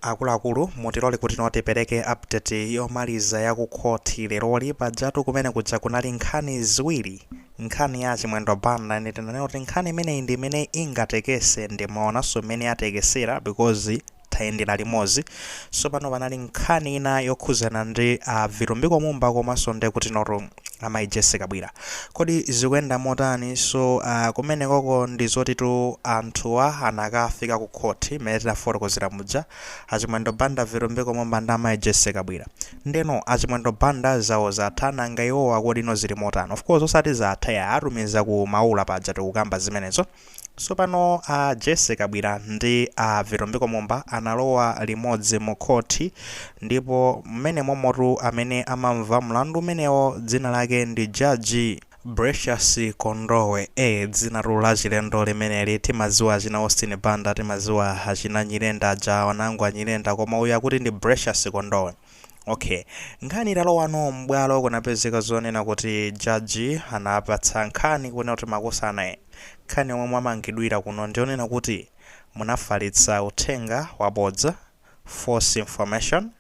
Akuluakulu, mutilole kuti no tipereke update yomaliza ya ku khoti leroli. Pajatu kumene kuja kunali nkhani ziwiri. Nkhani ya Chimwendo Banda, ndi tinanena kuti nkhani imeneyi ndi imene ingatekese, ndimaonanso imene yatekesera because tayendera limodzi. So pano panali nkhani ina yokhuzana ndi a Vitumbiko Mumba komanso ndi kuti noto amayi Jessie Kabwila. Kodi zikuyenda motani? So kumenekoko ndi zotitu anthuwa anakafika ku khoti imene tinafotokozera muja, Achimwendo Banda, Vitumbiko Mumba ndi amayi Jessie Kabwila. Ndeno Achimwendo Banda zawo zatha, nanga iwowa kodi no zili motani? Of course osati zatha ya, atumiza ku Maula paja tikukamba zimenezo. So pano a Jessie Kabwila ndi a Vitumbiko Mumba analowa limodzi mu khoti, ndipo mmene momotu amene amamva mlandu umenewo dzina lake ndi Jaji Precious Kondowe. Dzina la chilendo limeneli. Timaziwa achina Austin Banda, timaziwa achina Nyirenda aja, wanangu anyirenda, koma uyu akuti ndi Precious Kondowe. Okay, nkhani italowano m'bwalo, kunapezeka zonena kuti jaji anapatsa nkhani kunena kuti, makosana, nkhani yomwe mwamangidwira kuno ndionena kuti munafalitsa uthenga wabodza, false information,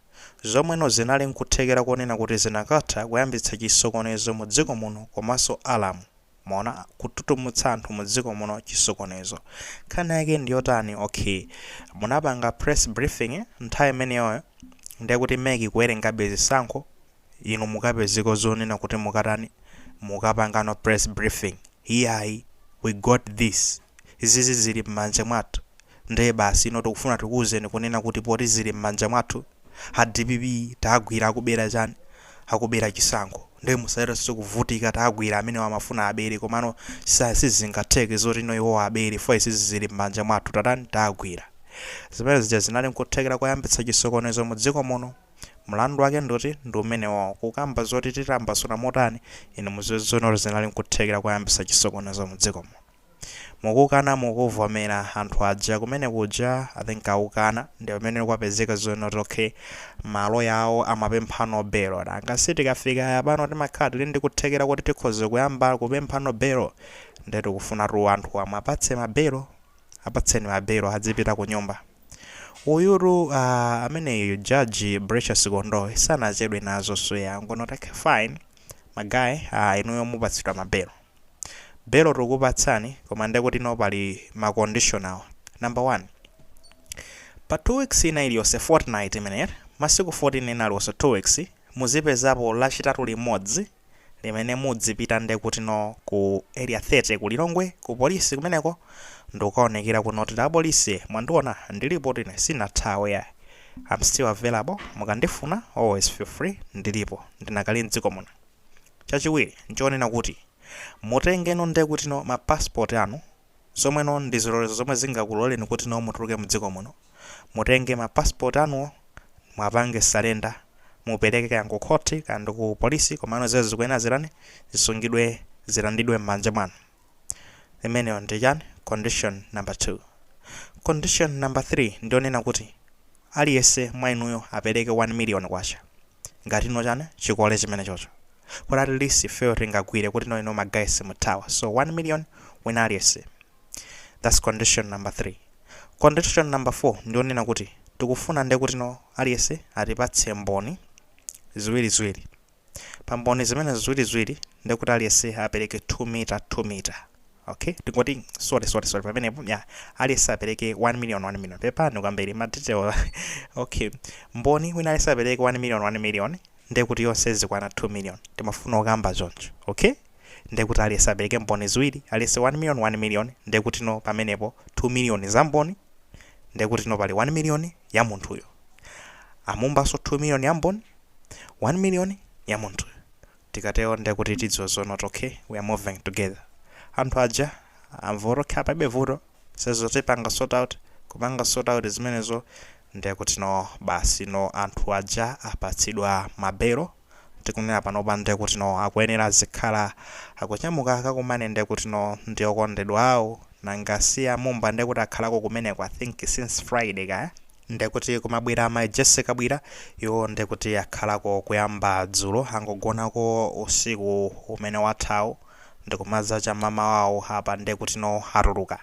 zomweno zinali nkuthekera kunena kuti zinakatha kuyambitsa chisokonezo mu dziko muno komanso alarm, maona, kututumutsa anthu mu dziko muno, chisokonezo. Nkhani yake ndiyotani? Okay, munapanga press briefing nthawi imeneyoyo, ndiye kuti MEC kuwerengabe zisankho, inu mukapezeka zonena kuti mukatani? Mukapangano press briefing, "Iyayi, we got this, izizi zili m'manja mwathu, ndiye basi ino tikufuna tikuwuzeni kunena kuti poti zili m'manja mwathu, a DPP tagwira akubera chani, akubera chisankho, ndiye musayerenso kuvutika, tagwira amene amafuna abere, komano sizingatheke zoti ino iwo abere fo izizi zili m'manja mwathu, tatani, tagwira." Zimene zija zinali nkuthekera kuyambitsa chisokonezo mu dziko muno. Mlandu wake ndoti ndi umenewo, kukamba zoti titambasula motani, inu muzizoona zinali nkuthekera kuyambitsa chisokonezo mu dziko muno. Mukukana, mukuvomera? Anthu aja kumene kuja, I think akukana. Ndi pamene kwapezeka zoona kuti okay, malo yawo amapemphano belo. Nanga sitikafika pano timakhala tili ndi kuthekera kuti tikhoze kuyamba kupemphano belo? Ndiye tikufuna tu anthu amapatse mabelo, apatseni mabelo adzipita ku nyumba. Uyutu ameneyu Jaji Precious Kondowe sanachedwe nazo, so yangono, "Okay, fine, ma guy, inuyo mupatsidwa mabelo, belo tikupatsani, koma ndekuti no pali ma condition awa. Number one, pa 2 weeks ina iliyonse, fortnight imeneyi, masiku 14 ina aliwonse, 2 weeks, muzipezapo Lachitatu limodzi limene mudzipita ndekuti no ku Area 30 ku Lilongwe, ku polisi kumeneko, ndikukaonekera kuno kuti apolisi, mwandiona, ndilipo tine, sinathawe ya, I'm still available, mukandifuna always feel free, ndilipo, ndinakali mdziko muno. Chachiwiri nchonena kuti mutengeno ndekuti no ma passport anu, zomweno ndi zilolezo zomwe zingakuloleni kuti no mutuluke mdziko muno. Mutenge ma passport anuwo, mwapange surrender, mupereke kaya ku khoti kaya ndi ku polisi, komano zizo zikuyenera zirani, zisungidwe, zilandidwe m'manja mwanu. Imeneyo ndi chani? Condition number 2. Condition number 3 ndionena kuti aliyense mwa inuyo apereke 1 million kwacha ngati ino chani, chikole chimene chocho, kuti at least ifeyo tingagwire kuti no ino ma guys muthawa. So 1 million wina aliyense, that's condition number 3. Condition number 4 ndionena kuti tikufuna nde kuti no aliyense atipatse mboni ziwiriziwiri. Pa mboni zimene ziwiriziwiri, ndekuti aliyense apereke 2 meter, 2 meter. Okay, tingoti, sorry, sorry, sorry, pamenepo ya aliyense apereke 1 million, 1 million. Pepani kwambiri ma detail. Okay, mboni wina aliyense apereke 1 million, 1 million, ndekuti yonse zikwana 2 million. Timafuna okamba choncho. Okay, ndekuti aliyense apereke mboni ziwiri, aliyense 1 million, 1 million, ndekuti no pamenepo 2 million za mboni, ndekuti no pali 1 million ya munthuyo, amumbanso 2 million ya mboni, 1 million ya munthuyo. Tikatero ndekuti tidziwa zoona kuti okay, we are moving together. Anthu aja amva kuti okay, palibe vuto, sezotipanga sort out, kupanga sort out zimenezo. Ndekuti no basi, no anthu aja apatsidwa mabelo. Tikunena panopa ndekuti no akuyenera zikhala akunyamuka kakumane ndekuti no ndi okondedwa awo. Nanga siya Mumba ndekuti akhalako kumeneko, I think since Friday kaya. Ndekuti kumabwera amayi Jessie Kabwila, iwo ndekuti akhalako kuyamba dzulo, angogonako usiku umene wathawu. Ndikumadza cham'mamawawo apa ndekuti no atuluka.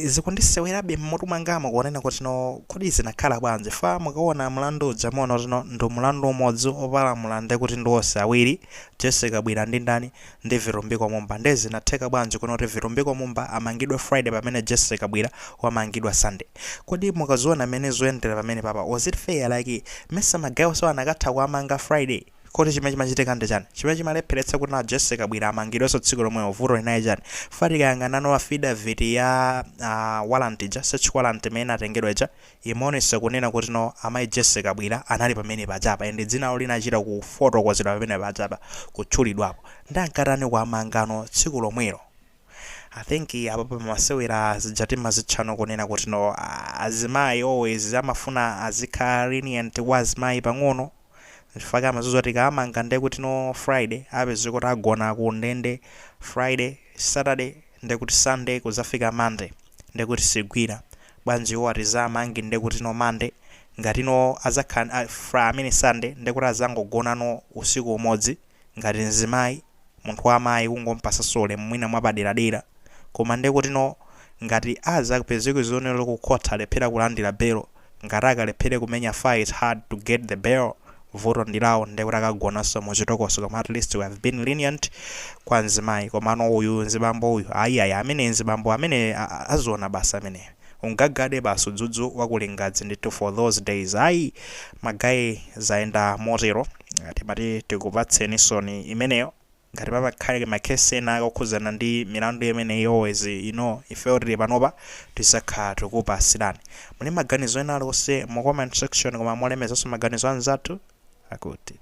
Zikundisewerabe mmutu mwangamo kuonena kuti no, kodi zinakhala bwanji? Fa mukaona mlandu uja, muona kuti no, ndi mlandu umodzi opalamula, ndekuti ndi onse awiri, Jessie Kabwila ndi ndani, ndi Vitumbiko Mumba. Nde zinatheka bwanji kuno kuti Vitumbiko Mumba amangidwe Friday pamene Jessie Kabwila wamangidwa Sunday? Kodi mukaziona mmene zoyendera pamene papa, was it fair? Like, mesa ma guy onse anakatha kuamanga Friday? Kodi chimene chimachitika ndi chani chimene chimalepheretsa kuti na Jessie Kabwila amangidwenso tsiku lomweyo? Vuto linayi chani? Fatikayang'anano affidavit ya warrant ija, search warrant imene inatengedwa ija, imaonesa kunena kuti no, amayi Jessie Kabwila anali pamene pachapa, and dzinalo linachita kufotokozedwa pamene pachapa, kutchulidwapo. Ndi ankatani kuamangano tsiku lomwelo? I think apo pamasewera zija timazitchano kunena kuti no, azimayi always amafuna azikhala lenient kwa azimayi pang'ono, chifukwa amazuza kuti kaamanga nde kuti no, Friday apeze kuti agona ku ndende Friday, Saturday, ndekuti Sunday, kuzafika Monday ndekuti sigwira bwanji. Iwo atizamangi ndekuti no, Monday ngati no azakhala amene Sunday, ndekuti azangogonano usiku umodzi ngati mzimayi, munthu wa amayi, kungompasa sole mwina mwapaderadera. Koma ndekuti no, ngati azapezeke zionero ku court alephera kulandira belo, ngati akalephere kumenya fight hard to get the bail, vuto ndilawo, ndekuti akagonanso muchitokoso. Koma at least we have been lenient kwa mzimayi. Komano uyu mzibambo uyu, ayiayi, amene mzibambo amene aziona basa, amene ungagade basi udzudzu wakulingadzi ndithu for those days. Ayi, ma guy, zayenda motero. Timati tikupatseni soni imeneyo. Ngati papakhale ma case ena okhuzana ndi milandu imeneyi, always ifeyo tili panopa, tizakhala tikupasirani. Muli maganizo ena aliwonse mu comment section, koma molemezanso maganizo anzathu akuti.